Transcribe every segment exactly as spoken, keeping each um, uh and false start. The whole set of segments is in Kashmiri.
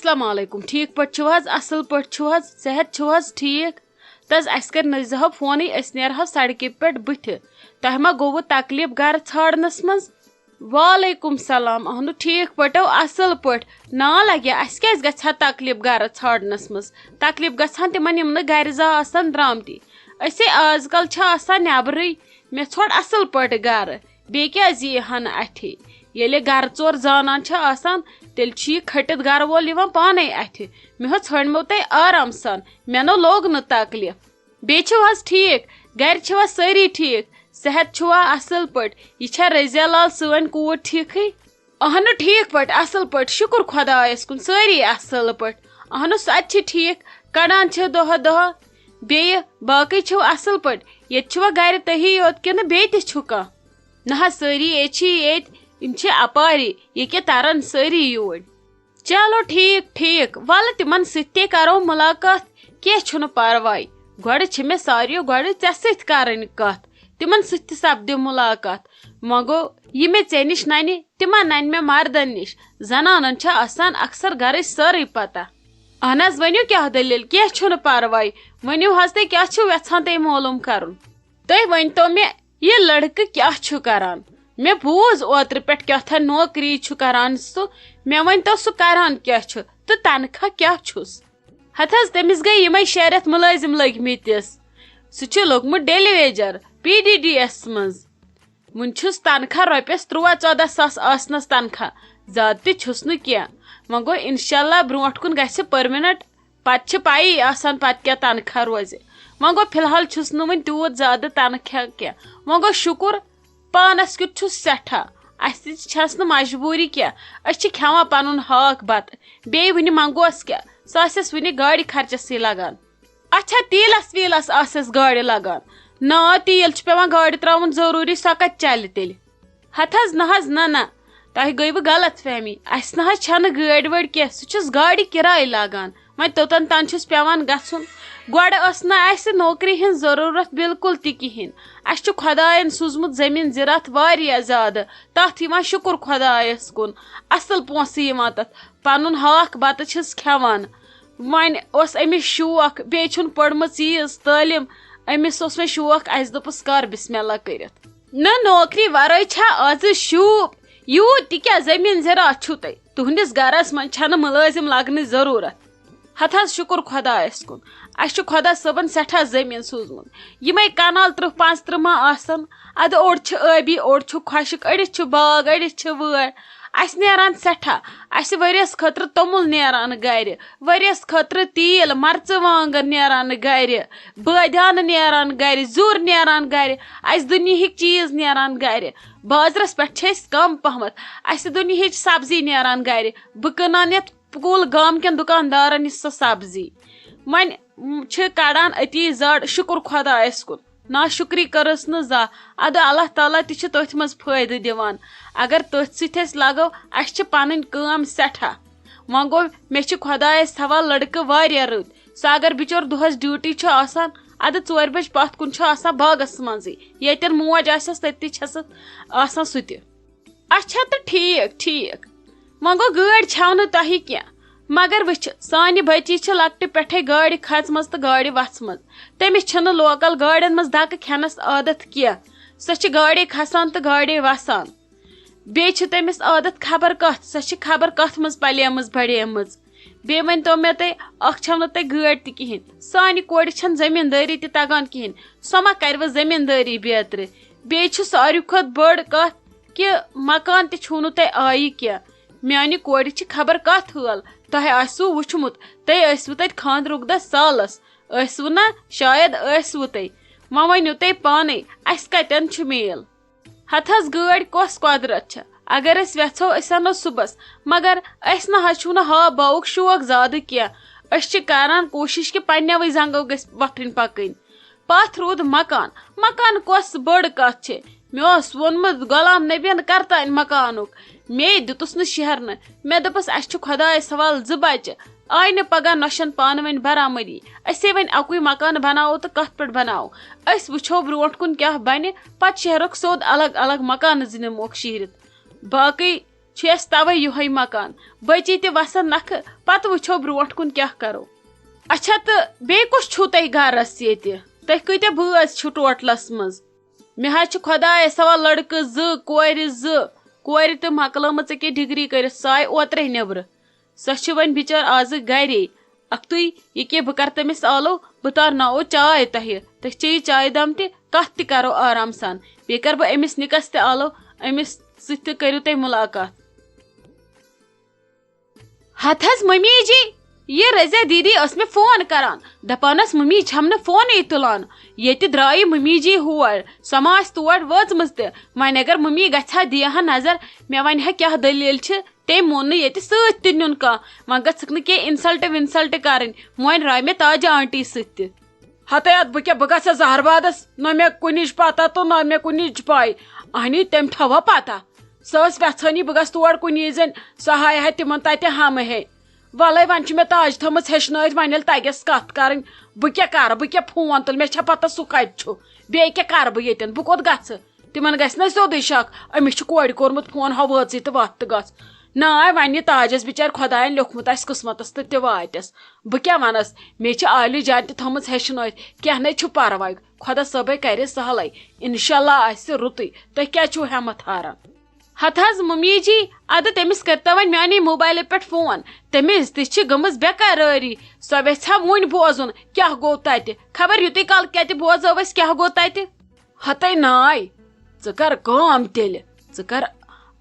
السلام علیکم، ٹھیک پٲٹھۍ چھِو حظ؟ اصل پٲٹھۍ چھِو حظ؟ صحت چھِو حظ ٹھیک؟ تہٕ حظ، اسہِ کٔرۍ نٔژۍزِہو فونٕے، أسۍ نیرہو سڑکہِ پٮ۪ٹھ بٕتھِ۔ تۄہہِ ما گوٚوٕ تکلیف گرٕ ژھانڈنس منٛز؟ وعلیکم سلام، اہنو ٹھیک پٲٹھۍ، اصل پٲٹھۍ۔ نا لگیا، اسہِ کیازِ گژھِ ہا تکلیف گرٕ ژھانڈنس منٛز؟ تکلیف گژھِ ہن تِمن، یِم نہٕ گرِ زانٛہہ آسن درامتی۔ أسے آز کل چھِ آسان نیبرٕے۔ مےٚ ژھانڈ اصل پٲٹھۍ گرٕ، بیٚیہِ کیازِ یی ہن اتھِ؟ ییٚلہِ گرٕ ژور زانان چھِ آسان، تیٚلہِ چھُ یہِ کھٔٹِتھ گرٕ وول یِوان پانے اتھِ۔ مےٚ حظ ژھٲنٛڈمو تۄہہِ آرام سان، مےٚ نو لوگ نہٕ تکلیف۔ بیٚیہِ چھِو حظ ٹھیٖک؟ گرِ چھِوا سٲری ٹھیٖک؟ صحت چھُوا اصل پٲٹھۍ؟ یہِ چھا رضیہ لال سٲنۍ کوٗر ٹھیٖکھٕے؟ اہنُو ٹھیٖک پٲٹھۍ، اصل پٲٹھۍ، شُکُر خۄدایس کُن، سٲری اصل پٲٹھۍ۔ اہنُو سۄ تہِ چھِ ٹھیٖک، کڑان چھِ دۄہہ دۄہہ۔ بیٚیہِ باقٕے چھِو اصل پٲٹھۍ؟ ییٚتہِ چھِوا گرِ تُہی یوت کِنہٕ بیٚیہِ تہِ چھُ کانٛہہ؟ نہ حظ، سٲری ییٚتہِ چھِ ییٚتۍ، یِم چھِ اپاری، یہِ کہِ ترن سٲری یوٗرۍ۔ چلو ٹھیٖک، ٹھیٖک، وَلہٕ تِمن سۭتۍ تہِ کرو مُلاقات، کینٛہہ چھُنہٕ پرواے۔ گۄڈٕ چھِ مےٚ ساروِیو گۄڈٕ ژےٚ سۭتۍ کرٕنۍ کتھ، تِمن سۭتۍ تہِ سپدِ مُلاقات۔ وۄنۍ گوٚو، یہِ مےٚ ژےٚ نِش ننہِ، تِمن ننہِ مےٚ مردن نِش۔ زنانن چھِ آسان اکثر گرٕچ سٲرٕے پتہ۔ اہن حظ، ؤنِو کیٛاہ دٔلیٖل؟ کینٛہہ چھُنہٕ پرواے، ؤنِو حظ تُہۍ کیٛاہ چھِو یژھان تُہۍ معلوم کرُن؟ تُہۍ ؤنۍتو مےٚ، یہِ لڑکہٕ کیٛاہ چھُ کران؟ مےٚ بوٗز اوترٕ پٮ۪ٹھ کیٛاہ تھام نوکری چھُ کران سُہ۔ مےٚ ؤنۍتو، سُہ کران کیٛاہ چھُ تہٕ تنخواہ کیٛاہ چھُس؟ ہتہٕ حظ، تٔمِس گٔے یِمے شےٚ رٮ۪تھ مُلٲزِم لٔگۍ مٕتِس۔ سُہ چھُ لوٚگمُت daily wager, P D D یس منٛز۔ وُنہِ چھُس تنخواہ رۄپیس تُرٛواہ ژۄداہ ساس آسنس تنخواہ، زیادٕ تہِ چھُس نہٕ کینٛہہ۔ وۄنۍ گوٚو، انشاءاللہ برونٛٹھ کُن گژھِ پٔرمِننٹ، پتہٕ چھِ پَیی آسان پتہٕ کیٛاہ تنخواہ روزِ۔ وۄنۍ گوٚو، فی الحال چھُس نہٕ وُنہِ تیوٗت زیادٕ تنخواہ کینٛہہ۔ وۄنۍ گوٚو، شُکُر، پانس کیُتھ چھُس سٮ۪ٹھاہ۔ اسہِ تہِ چھَس نہٕ مجبوٗری کینٛہہ، أسۍ چھِ کھٮ۪وان پنُن ہاکھ بتہٕ، بیٚیہِ وُنہِ منٛگوس کیٛاہ، سُہ آسٮ۪س وُنہِ گاڑِ خرچسٕے لگان۔ اچھا، تیٖلس ویٖلس آسٮ۪س گاڑِ لگان؟ نا، تیٖل چھُ پٮ۪وان گاڑِ ترٛاوُن ضروٗری، سۄ کتہِ چلہِ تیٚلہِ؟ ہتہٕ حظ، نہ حظ، نہ، نہ، تۄہہِ گٔیوٕ غلط فہمی۔ اسہِ نہ حظ چھنہٕ گٲڑۍ وٲڑۍ کینٛہہ، سُہ چھُس گاڑِ کِراے لاگان۔ وۄنۍ توٚتن تام چھُس پٮ۪وان گژھُن۔ گۄڈٕ ٲس نہٕ اسہِ نوکری ہٕنٛز ضروٗرت بالکل تہِ کِہینۍ۔ اسہِ چھُ خۄداین سوٗزمُت زٔمیٖن زِراعت واریاہ زیادٕ، تتھ یِوان شُکُر خۄدایس کُن، اصل پونٛسہٕ یِوان تتھ۔ پنُن ہاکھ بتہٕ چھِس کھٮ۪وان۔ وۄنۍ اوس أمِس شوق، بیٚیہِ چھُن پٔرمٕژ ییٖژ تعلیٖم، أمِس اوس وۄنۍ شوق، اسہِ دوٚپُس کر بسم اللہ کٔرِتھ۔ نہ، نوکری ورٲے چھا آزٕ شوٗب؟ یوٗت تہِ کیٛاہ زٔمیٖن زِراعت چھُو تۄہہِ؟ تُہنٛدِس گرس منٛز چھنہٕ مُلٲزِم لگنٕچ ضروٗرت۔ ہتہٕ حظ، شُکُر خۄدایس کُن، اسہِ چھُ خۄدا صٲبن سٮ۪ٹھاہ زٔمیٖن سوٗزمُت۔ یِمے کنال ترٕٛہ پانٛژھ ترٕٛہ ما آسن؟ ادٕ اوٚڑ چھُ ٲبی، اوٚڑ چھُ خۄشٕک، أڑِس چھُ باغ، أڑِس چھِ وٲر۔ اسہِ نیران سٮ۪ٹھاہ۔ اسہِ ؤریس خٲطرٕ توٚمُل نیران گرِ، ؤریس خٲطرٕ تیٖل، مرژٕوانٛگن نیران گرِ، بٲدیانہٕ نیران گرِ، زیُر نیران گرِ، اسہِ دُنیہٕکۍ چیٖز نیران گرِ۔ بازرس پٮ۪ٹھ چھِ أسۍ کم پہمتھ۔ اسہِ دُنیہٕچ سبزی نیران گرِ۔ بہٕ کٕنان یتھ کُل گامہٕ کٮ۪ن دُکاندارن نِش سۄ سبزی۔ وۄنۍ چھِ کڑان أتی زڑ، شُکُر خۄدایس کُن۔ ناشُکری کٔرٕس نہٕ زانٛہہ۔ ادٕ اللہ تعالیٰ تہِ چھِ تٔتھۍ منٛز فٲیدٕ دِوان۔ اگر تٔتھۍ سۭتۍ أسۍ لگو، اسہِ چھِ پنٕنۍ کٲم سٮ۪ٹھاہ۔ وۄنۍ گوٚو، مےٚ چھِ خۄدایس حوالہٕ لڑکہٕ واریاہ رٕتۍ۔ سُہ اگر بچور دۄہس ڈیوٹی چھُ آسان، ادٕ ژورِ بجہِ پتھ کُن چھُ آسان باغس منٛزٕے۔ ییٚتٮ۪ن موج آسٮ۪س، تٔتی چھَس آسان سُہ تہِ۔ اچھا تہٕ ٹھیٖک، ٹھیٖک۔ وۄنۍ گوٚو، گٲڑۍ چھَو نہٕ تۄہہِ کینٛہہ۔ مگر وٕچھ، سانہِ بٔچی چھِ لۄکٹہِ پٮ۪ٹھَے گاڑِ کھژمٕژ تہٕ گاڑِ وَژھمٕژ۔ تٔمِس چھِنہٕ لوکل گاڑٮ۪ن منٛز دَکہٕ کھٮ۪نَس عادت کینٛہہ۔ سۄ چھِ گاڑے کھسان تہٕ گاڑے وَسان۔ بیٚیہِ چھِ تٔمِس عادت خبر کَتھ، سۄ چھِ خبر کَتھ منٛز پلیمٕژ بڑیمٕژ۔ بیٚیہِ ؤنۍتو مےٚ تُہۍ، اَکھ چھَو نہٕ تۄہہِ گٲڑۍ تہِ کِہیٖنۍ۔ سانہِ کورِ چھَنہٕ زٔمیٖندٲری تہِ تَگان کِہیٖنۍ۔ سۄ ما کَرِ وۄنۍ زٔمیٖندٲری بیترِ؟ بیٚیہِ چھِ ساروی کھۄتہٕ بٔڑ کَتھ، کہِ مکان تہِ چھُو نہٕ تۄہہِ آیہِ کینٛہہ۔ میانہِ کورِ چھِ خبر کتھ حٲل۔ تۄہہِ آسِوٕ وُچھمُت، تُہۍ ٲسِوٕ تتہِ خانٛدرُک دۄہ سالس۔ ٲسِوٕ نا؟ شاید ٲسِوٕ تُہۍ۔ وۄنۍ ؤنِو تُہۍ پانے، اسہِ کتٮ۪ن چھُ میل؟ ہتہٕ حظ گٲڑۍ کۄس قۄدرت چھےٚ؟ اگر أسۍ وٮ۪ژھو، أسۍ انو صُبحس، مگر اسہِ نہ حظ چھُنہٕ ہا باوُک شوق زیادٕ کینٛہہ۔ أسۍ چھِ کران کوٗشش کہِ پننٮ۪وٕے زنٛگو گٔژھۍ وۄتھٕنۍ پکٕنۍ۔ پتھ روٗد مکان۔ مکان کۄس بٔڑ کتھ چھے؟ مےٚ اوس ووٚنمُت غلام نبین کرتانۍ مکانُک۔ مے دیُتُس نہٕ شیہرنہٕ۔ مےٚ دوٚپُس، اسہِ چھُ خۄدایس حوالہٕ زٕ بچہِ۔ آیہِ نہٕ پگاہ نۄشن پانہٕ ؤنۍ برابری۔ أسے وۄنۍ اکُے مکان بناوو تہٕ کتھ پٮ۪ٹھ بناوو؟ أسۍ وٕچھو برونٛٹھ کُن کیٛاہ بنہِ، پتہٕ شیہرکھ سیوٚد الگ الگ مکانہٕ زٕ نِموکھ شیہرِتھ۔ باقٕے چھُ اَسہِ تَوَے یِہوٚے مکان۔ بٔچی تہِ وَسن نَکھٕ، پَتہٕ وٕچھو برٛونٛٹھ کُن کیٛاہ کَرو۔ اچھا، تہٕ بیٚیہِ کُس چھُو تۄہہِ گَرَس ییٚتہِ؟ تُہۍ کۭتیٛاہ بٲژ چھِو ٹوٹلَس منٛز؟ مےٚ حظ چھِ خۄدایَس حوال لٔڑکہٕ زٕ، کورِ زٕ۔ کورِ تہِ مۄکلٲمٕژ أکیٛاہ ڈگری کٔرِتھ، سۄ آیہِ اوترَے نیٚبرٕ۔ سۄ چھِ وۄنۍ بِچٲر آزٕ گَرے۔ اَکھتُے یہِ کہِ بہٕ کَرٕ تٔمِس آلو، بہٕ تارناوو چاے تۄہہِ۔ تُہۍ چیٚیِو چایہِ دام تہِ، کَتھ تہِ کَرو آرام سان۔ بیٚیہِ کَرٕ بہٕ أمِس نِکَس تہِ آلو، أمِس سۭتۍ تہِ کٔرِو تُہۍ مُلاقات۔ ہتہٕ حظ ممی جی، یہِ رضیہ دیدی ٲس مےٚ فون کران، دپان ٲس ممی چھم نہٕ فونٕے تُلان۔ ییٚتہِ درٛایہِ ممی جی ہور، سۄ ما آسہِ تور وٲژمٕژ تہِ۔ وۄنۍ اگر ممی گژھِ ہا، دِیہِ ہا نظر، مےٚ ونہِ ہا کیٛاہ دٔلیٖل چھِ۔ تٔمۍ مون نہٕ ییٚتہِ سۭتۍ تہِ نیُن کانٛہہ۔ وۄنۍ گٔژھٕکھ نہٕ کینٛہہ insult وِنسلٹ کرٕنۍ۔ وۄنۍ راے مےٚ تاجہ آنٹی سۭتۍ تہِ۔ ہتے اتھ بہٕ کیٛاہ، بہٕ گژھٕ زہربادس، نہ مےٚ کُنِچ پتہ تہٕ نہ مےٚ کُنِچ پاے۔ اہنی تٔمۍ تھٲوا پتہ؟ سۄ ٲس یژھٲنی بہٕ گژھٕ تور کُنی زٔنۍ، سۄ ہایہِ ہا تِمن تتہِ ہمہٕ ہے۔ ولے وۄنۍ چھِ مےٚ تاج تھٲمٕژ ہیٚچھنٲیِتھ، وۄنۍ ییٚلہِ تگٮ۪س کتھ کرٕنۍ، بہٕ کیٛاہ کرٕ، بہٕ کیٛاہ فون تُلہٕ، مےٚ چھا پتہ سُہ کتہِ چھُ؟ بیٚیہِ کیٛاہ کرٕ بہٕ ییٚتٮ۪ن، بہٕ کوٚت گژھٕ؟ تِمن گژھِ نہ سیوٚدُے شک، أمِس چھُ کورِ کوٚرمُت فون، ہا وٲژٕے تہٕ وَتھ تہٕ گژھ۔ ناے، وۄنۍ یہِ تاجس بِچارِ خۄداین لیوٚکھمُت آسہِ قٕسمتس تہٕ تہِ واتٮ۪س۔ بہٕ کیٛاہ وَنس، مےٚ چھِ عالی جان تہِ تھٲمٕژ ہیٚچھنٲیِتھ، کینٛہہ نے چھُ پرواے، خۄدا صٲبے کرِ سہلے، انشاءاللہ آسہِ رُتُے۔ تُہۍ کیٛازِ چھِو ہٮ۪متھ ہاران؟ ہتہٕ حظ ممی جی، ادٕ تٔمِس کٔرۍتو وۄنۍ میٛانے موبایلہٕ پٮ۪ٹھ فون، تٔمِس تہِ چھِ گٔمٕژ بے قرٲری، سۄ ویژھِ ہا وُنۍ بوزُن کیٛاہ گوٚو تتہِ، خبر یُتُے کال کتہِ بوزو أسۍ کیٛاہ گوٚو تتہِ۔ ہتے ناے، ژٕ کر کٲم تیٚلہِ، ژٕ کر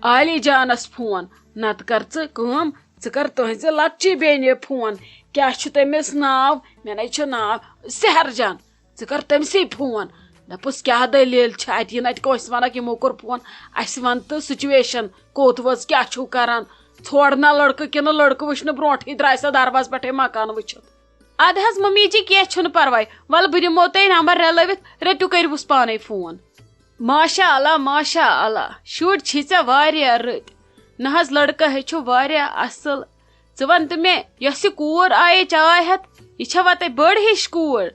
عالی جانس فون، نتہٕ کر ژٕ کٲم، ژٕ کر تُہنزِ لۄکچہِ بیٚنہِ فون۔ کیٛاہ چھُ تٔمِس ناو؟ مےٚ نے چھُ ناو سحر جان۔ ژٕ کر تٔمسٕے فون، دپُس کیٛاہ دٔلیٖل چھِ اتہِ، یِنہٕ اتہِ کٲنٛسہِ ونکھ یِمو کوٚر فون، اسہِ ون تہٕ situation کوٚت وٲژ، کیٛاہ چھِو کران؟ ژھور نا لڑکہٕ کِنہٕ لڑکہٕ وٕچھنہٕ برونٹھٕے درٛاے سۄ دروازٕ پٮ۪ٹھے مکان وٕچھِتھ؟ ادٕ حظ ممی جی، کینٛہہ چھُنہٕ پرواے، ولہٕ بہٕ دِمو تۄہہِ نمبر رلٲوِتھ، رٔٹِو کٔرِوُس پانے فون۔ ماشاء اللہ، ماشاء اللہ، شُرۍ چھی ژےٚ واریاہ رٕتۍ۔ نہ حظ، لڑکہٕ ہے چھُ واریاہ اصل۔ ژٕ وَن تہٕ مےٚ، یۄس یہِ کوٗر آیے چاے ہٮ۪تھ، یہِ چھےٚ وَتے بٔڑ ہِش کوٗر؟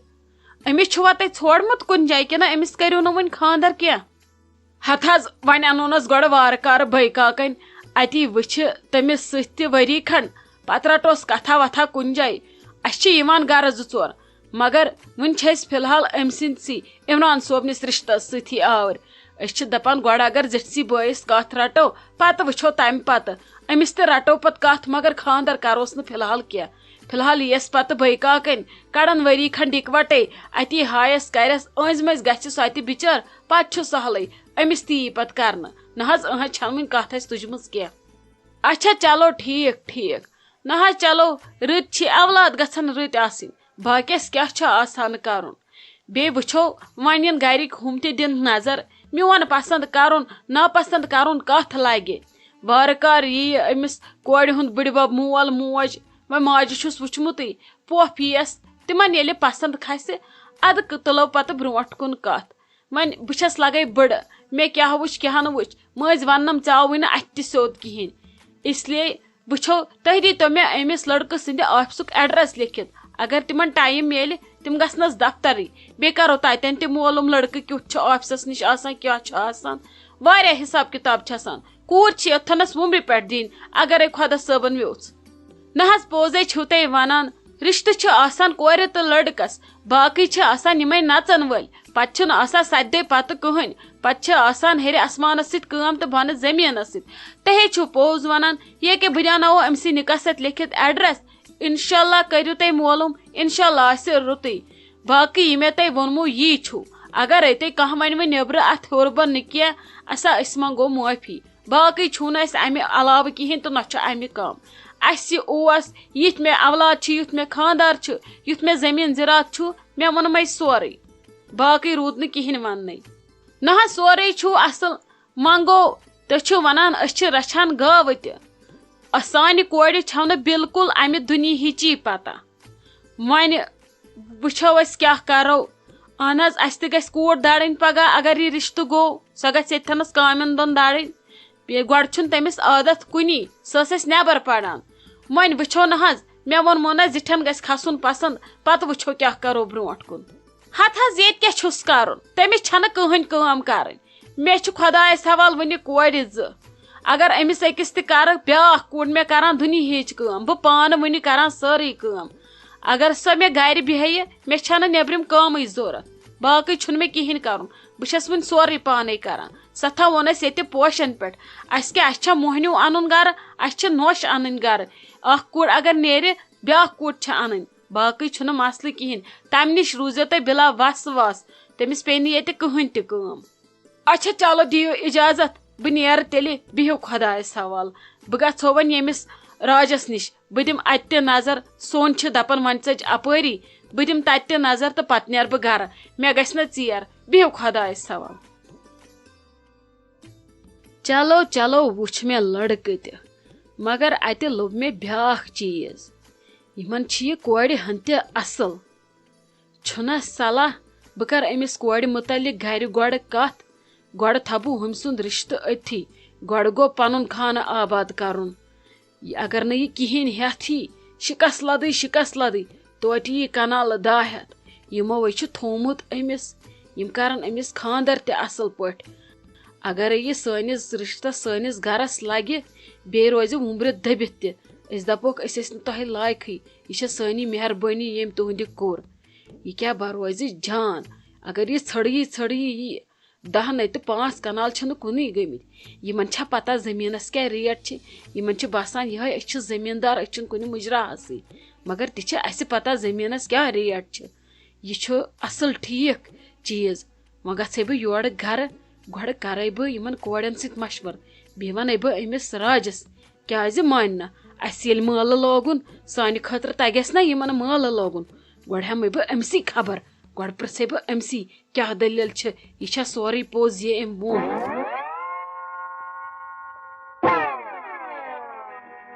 أمِس چھُوا تۄہہِ ژھوڑمُت کُنہِ جایہِ کِنہٕ أمِس کٔرِو نہٕ وُنہِ خانٛدر کینٛہہ؟ ہتہٕ حظ، وۄنۍ اَنوونَس گۄڈٕ وارٕ کارٕ بٲے کاکَنۍ۔ اَتی وٕچھِ تٔمِس سۭتۍ تہِ ؤری کھنٛڈ، پتہٕ رَٹوس کتھا وتھا کُنہِ جایہِ۔ اَسہِ چھِ یِوان گرٕ زٕ ژور، مگر وُنہِ چھِ أسۍ فی الحال أمۍ سٕنٛدسٕے عمران صٲبنِس رِشتَس سۭتی آوٕرۍ۔ أسۍ چھِ دَپان گۄڈٕ اگر زِٹھسٕے بٲیِس کَتھ رَٹو، پَتہٕ وٕچھو تَمہِ پَتہٕ۔ أمِس تہِ رَٹو پَتہٕ کَتھ، مگر خانٛدر کَروس نہٕ فی الحال کینٛہہ۔ فی الحال یِیَس پَتہٕ بٲے کاکَنۍ، کَڑَن ؤری کھنٛڈ یِکوَٹَے، اَتی ہایَس کَرٮ۪س، أنٛزۍ مٔنٛزۍ گژھِ سۄ تہِ بِچٲر، پَتہٕ چھُ سہلٕے، أمِس تہِ یی پَتہٕ کَرنہٕ۔ نہ حظ، أہٕنٛز چھَنہٕ وٕنہِ کَتھ اَسہِ تُجمٕژ کینٛہہ۔ اچھا، چلو، ٹھیٖک، ٹھیٖک۔ نہ حظ، چلو، رٕتۍ چھِ، اولاد گژھن رٕتۍ آسٕنۍ، باقیَس کیٛاہ چھُ آسان کَرُن؟ بیٚیہِ وٕچھو، وۄنۍ یِن گَرِکۍ ہُم تہِ دِن نظر، میون پسنٛد کَرُن، ناپسنٛد کَرُن کَتھ لَگہِ۔ وارٕ کار یِیہِ أمِس کورِ ہُنٛد بٕڈِبب، مول، موج، وۄنۍ ماجہِ چھُس وٕچھمُتٕے، پوپھ یِیَس، تِمَن ییٚلہِ پسنٛد کھسہِ، اَدٕ ک-، تُلو پَتہٕ برونٛٹھ کُن کَتھ۔ وۄنۍ بہٕ چھَس لَگَے بٕڈٕ، مےٚ کیٛاہ وٕچھ، کیٛاہ نہٕ وٕچھ، مٔنٛزۍ وَننَم ژاو وٕنہِ اَتھِ تہِ سیوٚد کِہیٖنۍ۔ اس لیے وٕچھو، تُہۍ دیٖتو مےٚ أمِس لٔڑکہٕ سٕنٛدِ آفسُک ایڈریس لیکھِتھ۔ اگر تِمن ٹایم میلہِ، تِم گژھنس دفترٕے۔ بیٚیہِ کرو تتٮ۪ن تہِ معلوم لڑکہٕ کیُتھ چھُ آفسس نِش آسان، کیٛاہ چھُ آسان۔ واریاہ حساب کتاب چھِ آسان۔ کوٗر چھِ یوٚتتھنس وُمرِ پٮ۪ٹھ دِنۍ، اگرے خۄدا صٲبن ویوٚژھ۔ نہ حظ، پوٚزے چھِو تُہۍ ونان، رشتہٕ چھِ آسان کورِ تہٕ لڑکس، باقٕے چھِ آسان یِمے نژن وٲلۍ۔ پتہٕ چھُنہٕ آسان ستہِ دۄہہِ پتہٕ کٕہٕنۍ۔ پتہٕ چھِ آسان ہیٚرِ آسمانس سۭتۍ کٲم تہٕ بۄنہٕ زٔمیٖنس سۭتۍ۔ تۄہے چھِو پوٚز ونان، ییٚکیٛاہ بہٕ دیٛاناوو أمۍ سٕے نِکس اَتھِ لیکھِتھ ایڈریس۔ انشاءاللہ کٔرِو تُہۍ معلوم، انشاءاللہ آسہِ رُتُے۔ باقٕے یہِ مےٚ تۄہہِ ووٚنمو یی چھُو۔ اگرے تُہۍ کانٛہہ ونِوٕ نیٚبرٕ اَتھ ہیوٚر بۄن نہٕ کینٛہہ، اَسا أسۍ منٛگو معٲفی۔ باقٕے چھُو نہٕ اَسہِ اَمہِ علاوٕ کِہیٖنۍ تہٕ نہ چھُ اَمہِ کم۔ اَسہِ اوس، یِتھ مےٚ اولاد چھِ، یُتھ مےٚ خانٛدار چھُ، یُتھ مےٚ زٔمیٖن زِراعت چھُ، مےٚ ووٚنمَے سورُے۔ باقٕے روٗد نہٕ کِہیٖنۍ وَننَے۔ نہ حظ، سورُے چھُو اَصٕل۔ وۄنۍ گوٚو، تُہۍ چھِو وَنان أسۍ چھِ رَچھان گٲوٕ تہِ۔ اَ، سانہِ کورِ چھَو نہٕ بِلکُل اَمہِ دُنیہِچی پَتہ۔ وۄنۍ وٕچھو أسۍ کیٛاہ کَرو۔ اَہن حظ، اَسہِ تہِ گژھِ کوٗر دَرٕنۍ پَگاہ، اگر یہِ رِشتہٕ گوٚو، سۄ گژھِ ییٚتھٮ۪نَس کامٮ۪ن دۄن دَرٕنۍ۔ بیٚیہِ گۄڈٕ چھُنہٕ تٔمِس عادت کُنی، سۄ ٲس اَسہِ نٮ۪بر پَران۔ وۄنۍ وٕچھو نہ حظ، مےٚ ووٚنمو نہ زِٹھٮ۪ن گژھِ کھَسُن پَسنٛد، پَتہٕ وٕچھو کیٛاہ کَرو برٛونٛٹھ کُن۔ ہَتہٕ حظ، ییٚتہِ کیٛاہ چھُس کَرُن؟ تٔمِس چھَنہٕ کٕہٕنۍ کٲم کَرٕنۍ۔ مےٚ چھِ خۄدایَس حوال وٕنہِ کورِ زٕ۔ اگر أمِس أکِس تہِ کَرٕ، بیٛاکھ کوٗر مےٚ کَران دُنیہٕچ کٲم، بہٕ پانہٕ وٕنہِ کَران سٲرٕے کٲم۔ اگر سۄ مےٚ گَرِ بیٚہہِ، مےٚ چھَنہٕ نیٚبرِم کٲمٕے ضوٚرَتھ، باقٕے چھُنہٕ مےٚ کِہیٖنۍ کَرُن، بہٕ چھَس وٕنہِ سورُے پانَے کَران۔ سۄ تھاوو نہٕ أسۍ ییٚتہِ پوشَن پٮ۪ٹھ۔ اَسہِ کیٛاہ، اَسہِ چھا مۄہنیوٗ اَنُن گَرٕ؟ اَسہِ چھِ نۄش اَنٕنۍ گَرٕ۔ اَکھ کوٗر اگر نیرِ، بیٛاکھ کوٗر چھِ اَنٕنۍ، باقٕے چھُنہٕ مسلہٕ کِہیٖنۍ۔ تَمہِ نِش روٗزیو تُہۍ بِلا وَس وَس، تٔمِس پیٚیہِ نہٕ ییٚتہِ کٕہٕنۍ تہِ کٲم۔ اچھا، چلو، دِیِو اِجازت، بہٕ نیرٕ تیٚلہِ، بِہِو خۄدایَس حوالہٕ۔ بہٕ گژھو وۄنۍ ییٚمِس راجَس نِش، بہٕ دِمہٕ اَتہِ تہِ نظر، سون چھِ دَپان وۄنۍ ژٔج اَپٲری، بہٕ دِمہٕ تَتہِ تہِ نظر تہٕ پَتہٕ نیرٕ بہٕ گَرٕ، مےٚ گژھِ نہٕ ژیر، بِہِو خۄدایَس حوالہٕ۔ چلو، چلو، وُچھ مےٚ لڑکہٕ تہِ، مگر اَتہِ لوٚب مےٚ بیٛاکھ چیٖز، یِمَن چھِ یہِ کورِ ہَن تہِ اَصٕل۔ چھُنہ صلاح بہٕ کَرٕ أمِس کورِ مُتعلِق گَرِ گۄڈٕ کَتھ، گۄڈٕ تھاوٕ بہٕ ہُمۍ سُنٛد رِشتہٕ أتھی، گۄڈٕ گوٚو پَنُن خانہٕ آباد کَرُن۔ یہِ اگر نہٕ یہِ کِہیٖنۍ ہٮ۪تھ یی، شِکَس لَدٕے، شِکَس لَدٕے، توتہِ یی کَنالہٕ دَہ ہٮ۪تھ۔ یِمو ہے چھُ تھوٚومُت أمِس، یِم کَرَن أمِس خانٛدَر تہِ اَصٕل پٲٹھۍ۔ اگرے یہِ سٲنِس رِشتَس، سٲنِس گَرَس لَگہِ، بیٚیہِ روزِ وُمبرِ دٔبِتھ تہِ، أسۍ دَپوکھ أسۍ ٲسۍ نہٕ تۄہہِ لایقٕے، یہِ چھےٚ سٲنی مہربٲنی ییٚمۍ تُہٕنٛدِ کوٚر۔ یہِ کیٛاہ بَروزِ جان؟ اگر یہِ ژھٔڑ یی، ژھٔڑ یی، یہِ دَہ نَے تہٕ پانٛژھ کَنال چھِنہٕ کُنُے گٔمٕتۍ۔ یِمَن چھا پَتہ زٔمیٖنَس کیٛاہ ریٹ چھِ؟ یِمَن چھِ باسان یِہوٚے أسۍ چھِ زٔمیٖندار، أسۍ چھِنہٕ کُنہِ مُجراہَسٕے۔ مگر تہِ چھِ اَسہِ پَتہ زٔمیٖنَس کیٛاہ ریٹ چھِ۔ یہِ چھُ اَصٕل ٹھیٖک چیٖز۔ وۄنۍ گژھے بہٕ یورٕ گَرٕ، گۄڈٕ کَرَے بہٕ یِمَن کورٮ۪ن سۭتۍ مَشوَرٕ، بیٚیہِ وَنَے بہٕ أمِس راجَس، کیٛازِ مانہِ نہٕ؟ اَسہِ ییٚلہِ مٲلہٕ لوگُن، سانہِ خٲطرٕ تَگٮ۪س نہ یِمَن مٲلہٕ لوگُن؟ گۄڈٕ ہٮ۪مَے بہٕ أمسٕے خبر، گۄڈٕ پِرٛژھَے بہٕ أمسٕے، کیٛاہ دٔلیٖل چھِ، یہِ چھا سورُے پوٚز یہِ أمۍ ووٚن؟